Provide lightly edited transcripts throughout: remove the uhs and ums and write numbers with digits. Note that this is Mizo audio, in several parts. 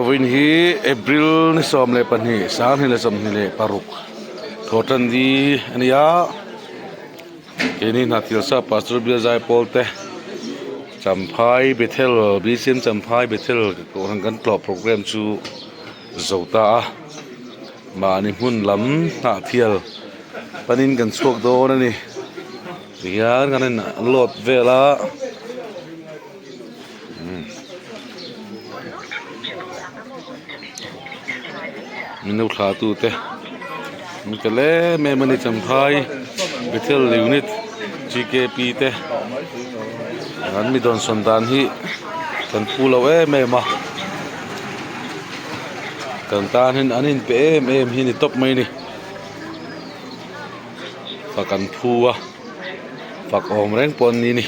Vawiin hi April ni 12 2026 thawhtan ni a ni a keini hnathil sa Pastor Bial Zaipawl te Champhai Bethel BCM Champhai Bethel kohhran kan tlawh programme chu zo ta a mahni hmun lam hnahthial panin kan chhuak dawn a ni tihian kan in load vel a. Mino thla tu te an tel em em a ni Champhai Bethel unit G K P te an mi dawnsawn dan hi kan phu lo em em a kan tan hian an inpe em em hi a ni tawp mai a ni fak an phu a. Fak awm reng pawh an ni ni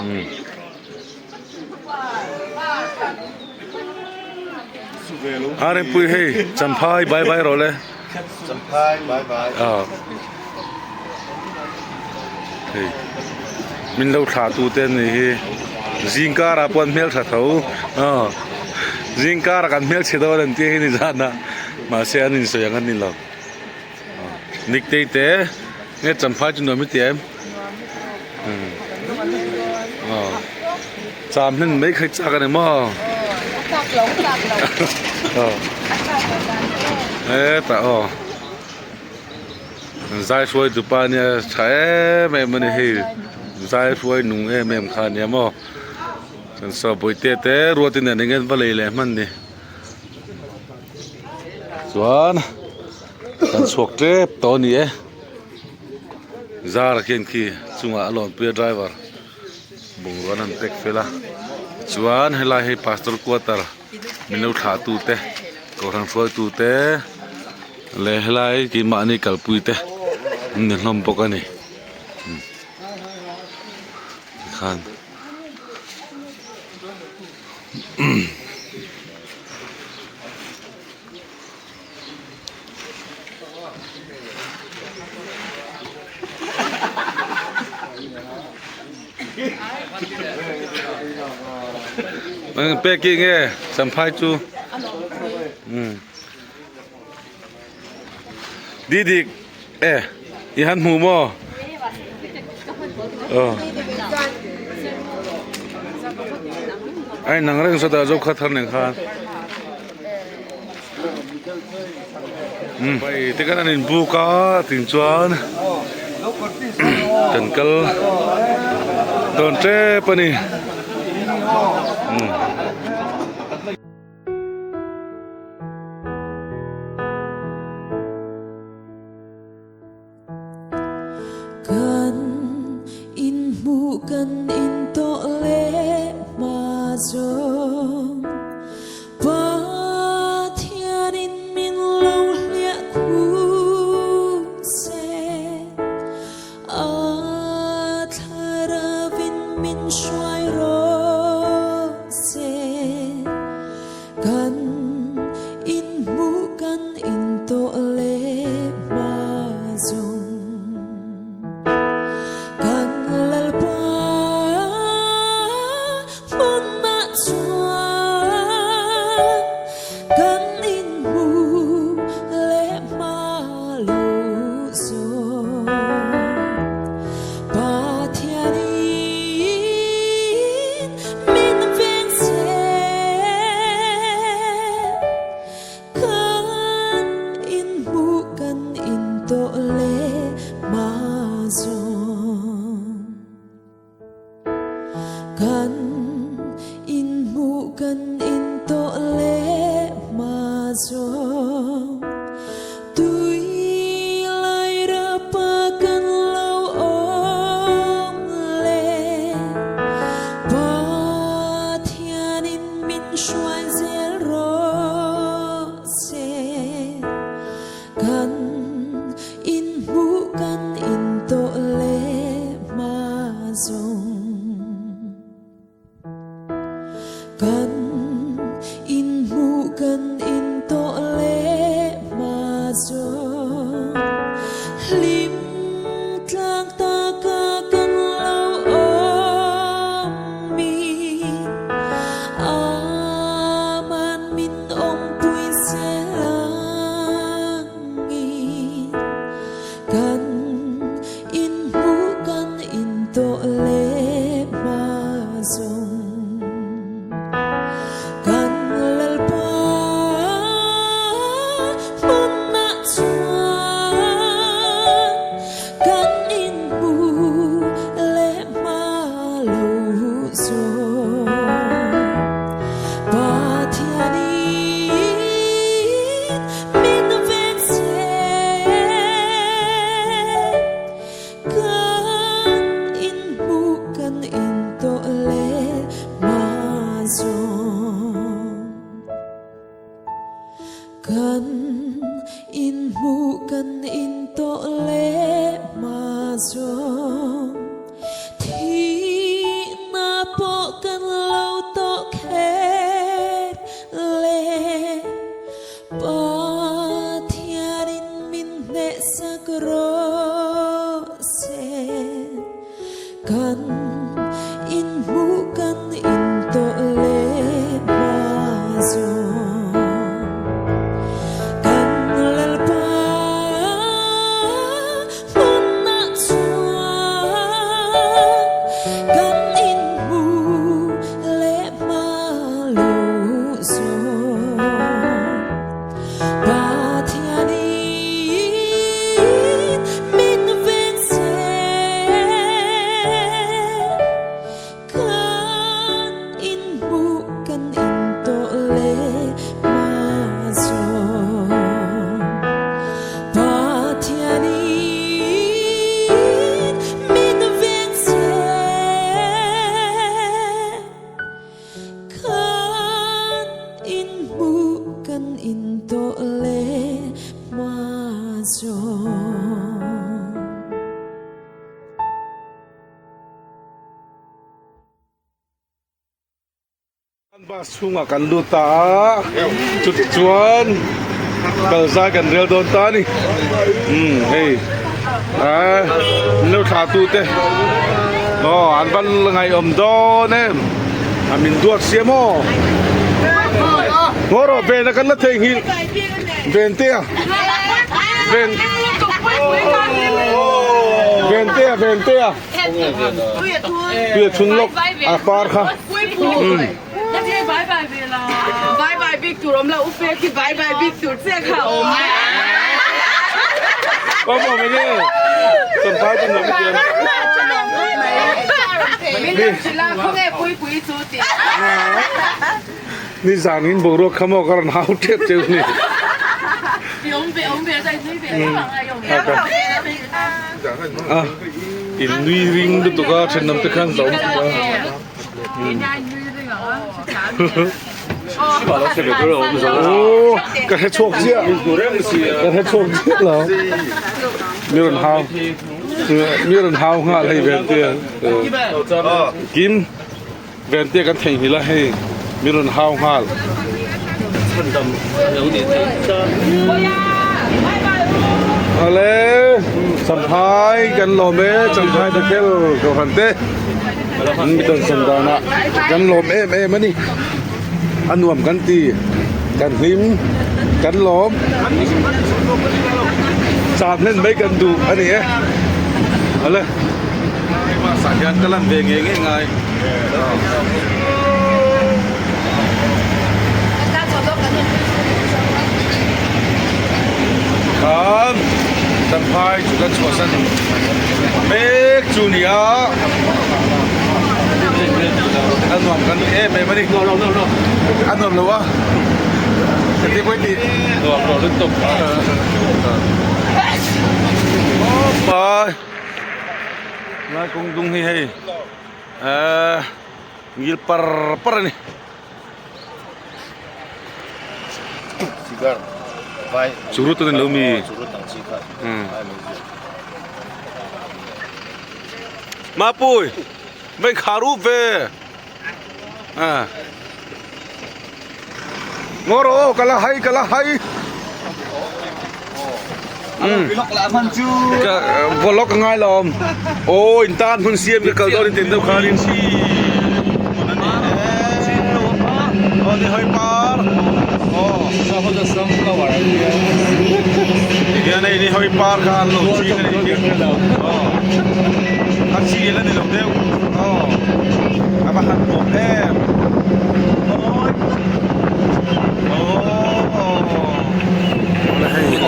umm. A Rempui hei Champhai bye bye rawh le. Champhai bye bye. Ah. Hei min lo thlah tu te an ni hi zingkar ah pawh an hmel tha tho ah zingkar ah kan hmel chhe dawn an tia hi ni zan a mahse an insawi ang an ni lo. Niktei te nge Champhai chu nuam i ti em? Aw cham hlen mai kha i chak a ni maw? Aw hetah aw zai hruai tupa nia tha em em a ni hei zai hruai nung em em kha a nia maw chuan saw bawihte te ruatin nen eng nge an va lei leh hman ni. Chuan kan chhuak tep tawh a ni e zara khian khi chungah a lawn pui a driver bungrua an han pack fel a chuan helai hi pastor quarter min lo thlah tu te kohhran hruaitu te leh helai keimahni kalpui te an ni hlawm bawk a ni tikhan. Peki nge Champhai chu Didik e i han hmu maw aw a inang reng sawtah zo kha thar nen khan umm tikhan an inbuk a tin chuan kan kal dawn tep a ni umm. Kan inhmuh kan intawh leh hma zawng Pathianin min lo hliah khuh se A thlaravin min hruai rawh se Kan inhmuh kan intawh leh hma zawng Kan Lalpa hmunah chuan kan inhmuh leh hma lo zawng Pathianin min veng che Kan inhmuh kan intawh leh hma zawng Kan inhmuh kan intawh leh hma zawng Tui lai rapa kan lo awm leh Pathianin min hruai zel rawh se Kan inhmuh kan intawh leh hma zawng Kan inhmuh kan intawh leh hma zawng Hlim tlang taka kan lo awm mi. Aman. Kan inhmuh kan intawh leh hma zawng thihna pawh kan lo tawh kher le. Pathianin min hnehsak rawh se. Kan inhmuh kan intawh leh hma zawng kan Lalpa hmunah chuan kan inhmuh leh hma lo zawng Pathianin min veng se Kan inhmuh kan intawh leh hma zawng Pathianin min veng se. Kan inhmuh kan intawh leh hma zawng. Kan bus chhungah kan lut ta a, chutichuan kal zai kan rel dawn ta a ni. Umm hei ah min lo thlah tu te aw an va ngaihawm dawn em a min duat sia maw ngaw rawh ven a kan la theihnghilh ven te a ven ven te a ven te a tui a chhun lawk a par kha umm. Awm awm enge Champhai chu nuam i ti em? Ni zan in boruak kha maw ka rawn hau tep cheu ni. A in nui ring lutuk a thenawm te khan zawm tuk a. Aw ka hre chhuak chiah ka hre chhuak chiah lo mi rawn hau mi rawn hau nghal hei Ventea Kim Ventea kan theihnghilh a hei mi rawn hau nghal. Awle Champhai kan lawm e Champhai Bethel Kohhran te. Mi tawn danah kan lawm em em a ni a nuam kan ti kan hlim kan lawm cham hlen mai kan duh a ni e awle bus ah hian ka lan ve ngei ngei ngai. Khan Champhai chu kan chhuahsan mek chu ni a a nuam kan em em a ni a nuam lo a engtin pawh i tih nuam lo lutuk lai kawng dung hi hei ehh ngil par par a ni. Churut a ni lo mi? Mapui vai khar up ve a ngaw rawh aw ka la hai ka la hai ka vlog a ngai lo awm aw in tan hun siam ka kal dawn in tin deuh khanin. Aw ni hawi par aw tihian hei ni hawi par kha an lo ching a ni aw a chi la ni lo deuh aw a va han nuam em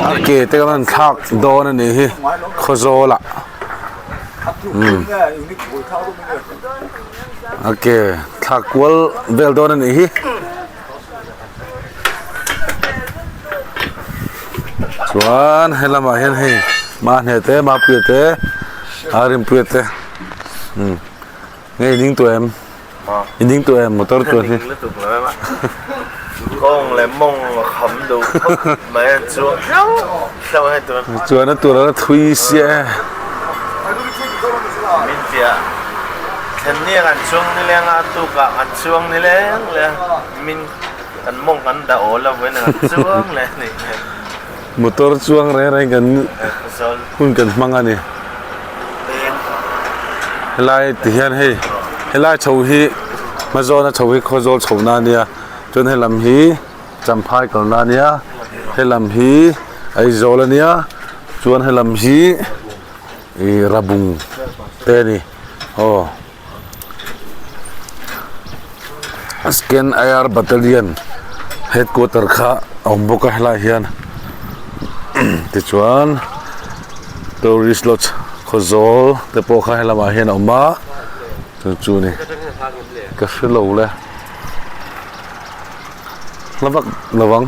a ke te kan han thlak dawn a nih hi khawzawl ah umm. A ke thlak kual vel dawn a nih hi chuan helamah hian hei mahni te mapuia te a rinpuia te umm nge i ding tawh em i ding tawh em motor chuan hi. Kawng leh mawng a kham duh khawp mai an chuang hlauh hlauh hei tur. Chuan a tur a thui sia e. Min piah thlen ni a kan chuang nileng a, a tukah kan chuang nileng leh a, min kan mawng kan dah awl lo vawiin a kan chuang leh a nih hmel. Motor chuang reng reng kan hun kan hmang a ni. Helai ti hian hei helai chho hi hmazawna chho hi Khawzawl chhohna a nia chuan helam hi Champhai kalna a nia helam hi Aizawl a nia chuan helam hi ih Rabung te a ni aw. Scan IR Battalion headquarter kha a awm bawk a helaiah hian tichuan tourist lodge Khawzawl te pawh kha helamah hian a awm a chu chu a ni ka hre lo le hla vak lo ang.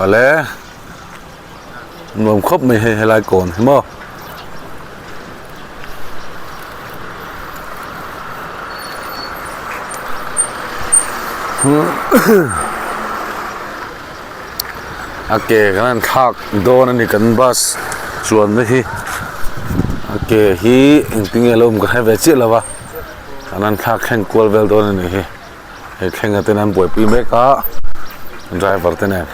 Awle nuam khawp mai hei helai kawn hi maw. A ke kan han thlak dawn a ni kan bus chuanna hi a ke hi engtin nge a lo awm ka hre ve chiah lo va. An han thlak thleng kual vel dawn a nih hi hei thlenga ten an buaipui mek a driver te nen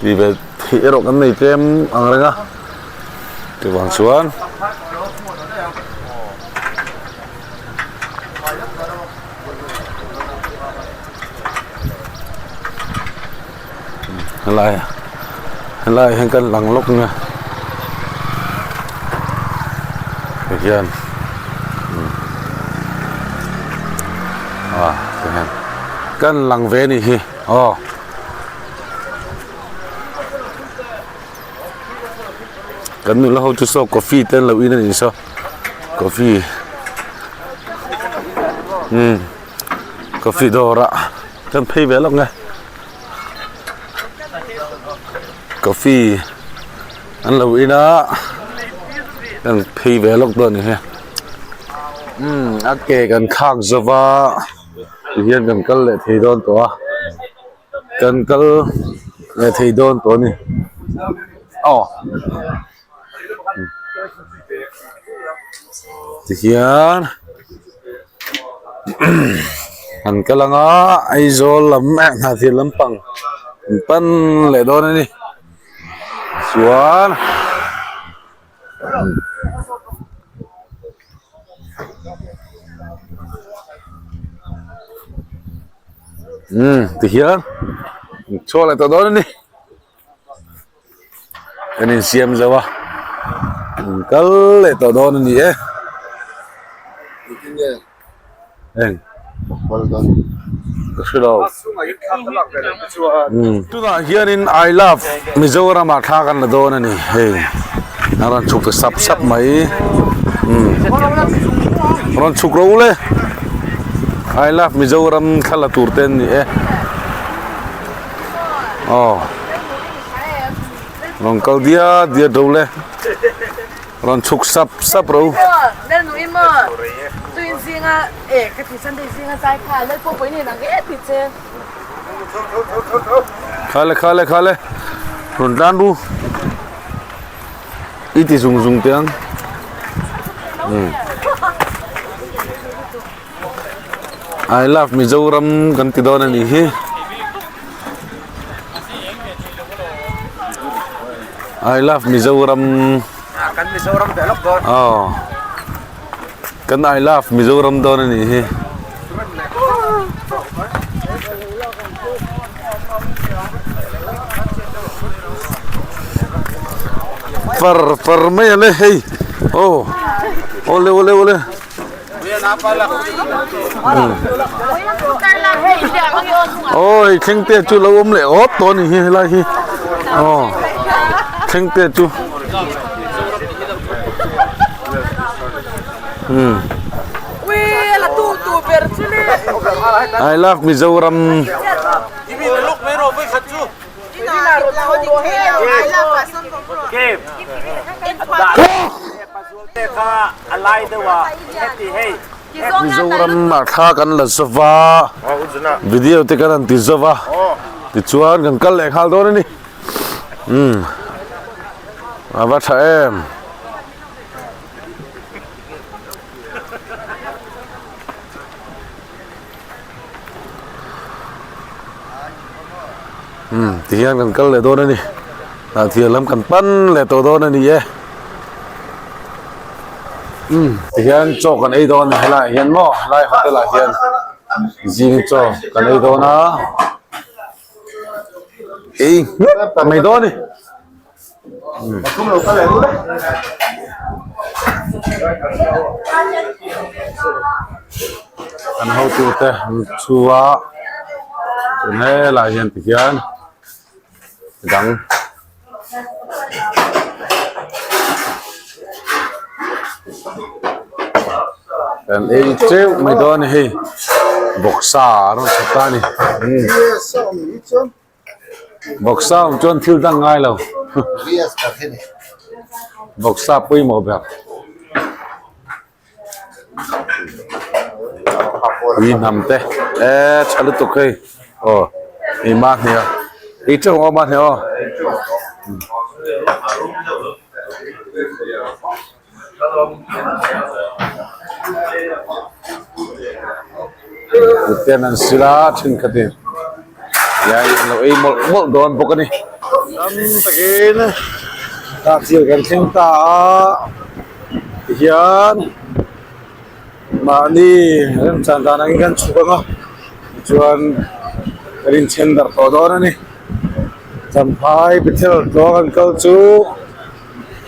tih ve theih erawh kan nei tlem ang reng a chuvang chuan helai helai hian kan lang lawk nia tihian ah tihian kan lang ve anih hi aw. Kan nula ho chu saw coffee te an lo in anih saw coffee umm coffee dawr ah kan phei ve lawk nge coffee an lo in a kan phei ve lawk dawn a ni hi umm a ke kan thlak zo va tihian kan kal leh thei dawn tawh a. Kan kal leh thei dawn tawh a ni aw tihian an kal ang a Aizawl lam eh Hnahthial lampang an pan leh dawn a ni chuan. Umm tihian chhuak leh tawh dawn a ni kan insiam zo a in kal leh tawh dawn a ni e eng ka hre lo umm tunah hianin I love Mizoram ah thla kan la dawn a ni hei a rawn chhuk ta sap sap mai umm rawn chhuk ro le I love Mizoram thla la tur te an ni e aw rawn kal diat diat ro le. Rawn chhuk sap sap ro. Khale khale khale rawn tlan ru i ti zung zung teh ang umm I love Mizoram kan ti dawn a nih hi. I love Mizoram. Kan Mizoram ve lawk dawn. Aw. Kan I love Mizoram dawn a nih hi. Far far mai a le hei. Aw. Awle awle awle. Awi thleng te chu lo awm leh awp tawh a ni hi helai hi aw thleng te chu umm I love Mizoram. Mizoram ah thla kan la zova video te kan han ti zova tichuan kan kal leh nghal dawn a ni umm a va tha em. Umm ti hian kan kal leh dawn a ni ah thir lam kan pan leh tawh dawn a ni e umm ti hian chaw kan ei dawn a helaiah hian maw helai hotel ah hian zing chaw kan ei dawn a ei nghet mai dawn a ni. Kan hotute an thu a chuan helaiah hian tikhian midang an ei teuh mai dawn a ni hei vawksa an rawn chhawp ta a ni. Vawksa awm chuan thil dang ngai lo vawksa pawimawh ber ui hnam te eh tha lutuk hei aw ih mahni a ih teuh ang aw mahni aw. Kut ten an sil a thenkhat in iai an lo ei mawlh mawlh dawn bawk a ni. Tam takin tahchil kan thleng ta a tihian mahni remchan dan angin kan chhuk ang a tichuan kan inthen darh tawh dawn a ni. Champhai Bethel tluang an kal chu.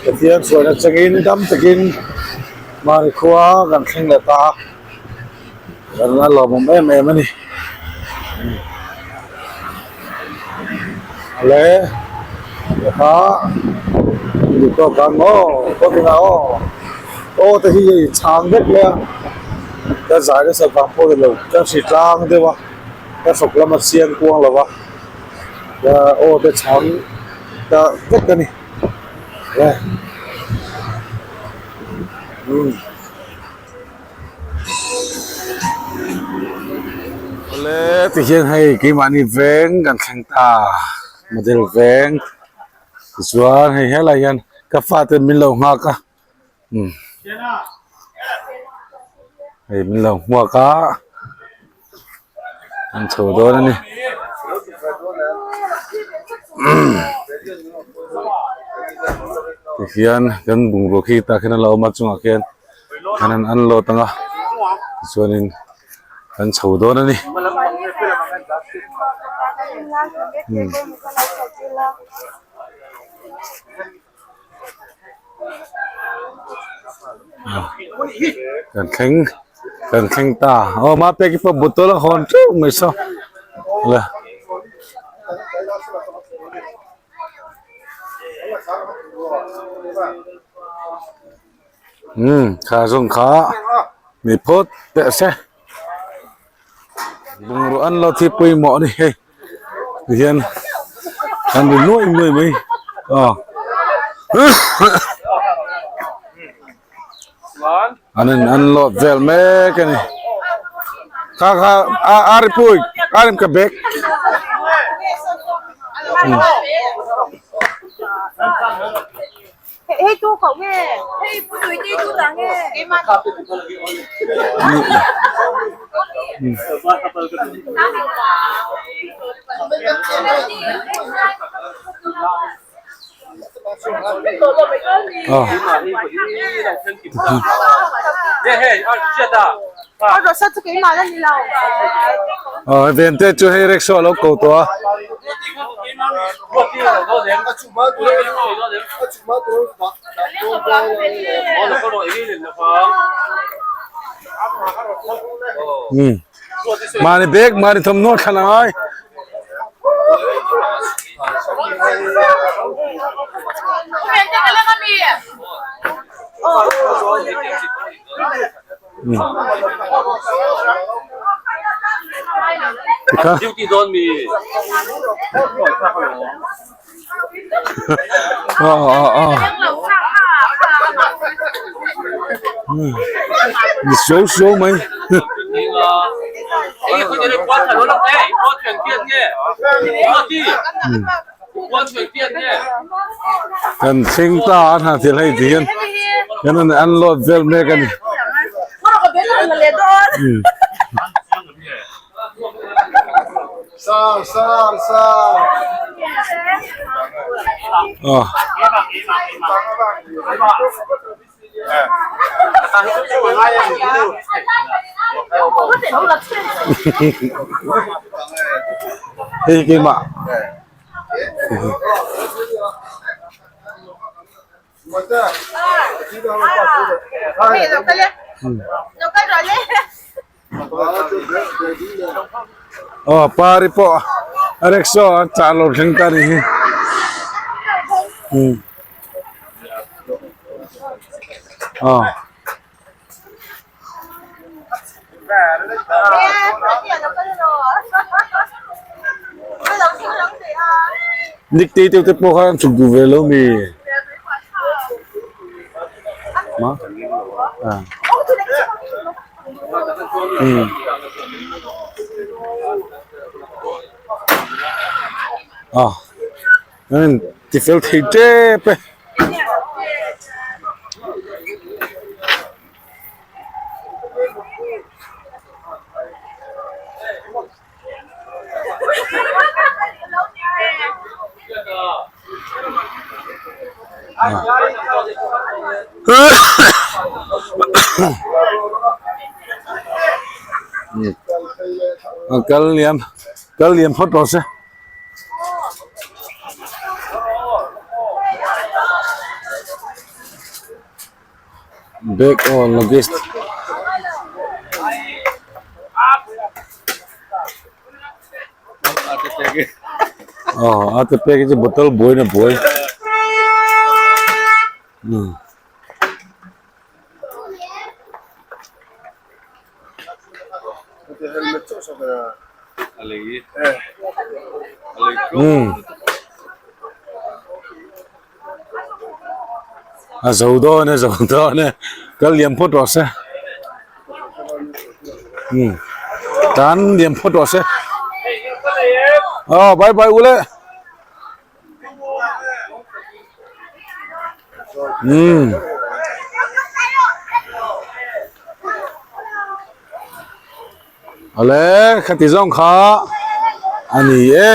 Pathian chhuan atangin dam takin mahni khua kan thleng leh ta a, kan la lawmawm em em a ni. Ale kha duhtawk ang aw kawngin ah aw aw te hi hei chhang vek mai a ka zai nasa vang pawh ni lo ka hri tlang deuh a ka hrawk lam a chiang kuang lo va aw te chhang ta vek a ni. Awle tihian hei keimahni veng kan thleng ta model veng tichuan hei helai hian ka fate min lo nghak a umm hei min lo hmuak a. An chho dawn a ni tihian kan bungrua khi tah khian a lo awm a chungah khian an han unload ang a tichuanin an chho dawn a ni. Kan thleng kan thleng ta aw mapeki pawh bottle a hawn teuh mai saw le umm kha zawng kha ni phawt teh se bungrua an lo thi pawimawh a ni hei. Tihian an ri nuai nuai mai aw an in an load vel mek a ni kha kha a a ri pui a rim ka bag. Hei tu khauh nge? Hei pu tui te tu ta nge? Keimah Aw ven te chu hei rickshaw a lo ko tawh a. Mahni bag mahni thawmhnaw thlan a ngai. Ah ah ah ni suau suau mai. Kan thleng ta a hna thil hei ti hian kan an unload vel mek a ni. Aw. Hei keimah. Aw pari pawh a rickshaw a chah lo thleng ta ni hi umm aw. Niktei te te pawh kha an chhuk duh ve lo mi ma ah umm ah ti fel thei tep e. Kal liam kal liam phawt rawh se. Bag aw luggage aw a te pek hi chu bottle buai na buai umm. Umm a zo dawn e zo dawn e kal liam phawt rawh se umm tan liam phawt rawh se aw bye bye ule umm awle khati zawng kha a ni e.